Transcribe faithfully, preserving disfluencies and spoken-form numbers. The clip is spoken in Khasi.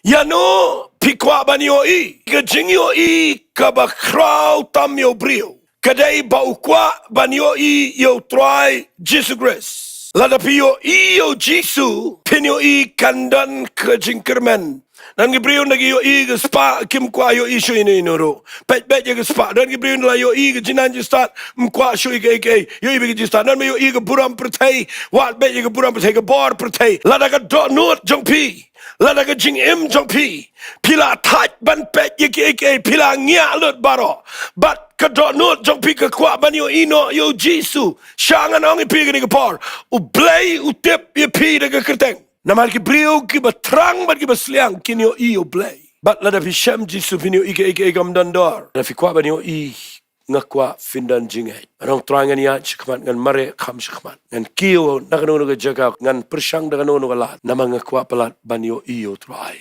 Ïano phi kwah ban ïohi? Ka jingïohi kaba khraw tam ïa u briew ka dei ba u kwah ban ïohi ïa u Trai Jisu Khrist. Lada phi ïohi ïa u Jisu, phin ïohi kan don ka jingkyrmen. Don ki briew ynda ki ïohi ka spah kim kwah ïohi shuh ïano ïano ruh. Peit peit ïa ka spah. Don ki briew ynda la ïohi ka jingnang jingstad, ym kwah shuh ïa kaei kaei. Ïohi beit ka jingstad. Don ba ïohi ka burom pyrthei, wad beit ïa ka burom pyrthei, ka bor pyrthei. Lada ka dohnud jong phi, lada ka jingim jong phi, phi la thait ban peit ïa kiei kiei, phi la ngiah lut baroh. Bad ka dohnud jong phi ka kwah ban ïohi noh ïa u Jisu. Sha ngan ong ïa phi kane ka por, U Blei u tip ïa phi da ka kyrteng. Namar ki briew kiba thrang bad kiba sliang kin ïohi ïa U Blei. Bad lada phi shem Jisu phin ïohi kiei kiei kam don dor. Lada phi kwah ban ïohi, nga kwah phin don jingngeit. Ngan ong, Trai, ngan ïaid shakhmat, ngan mareh kham shakhmat, ngan kiew na kano kano ka jaka, ngan pyrshang da kano kano ka lad, namar nga kwah palat ban ïohi ïa u Trai.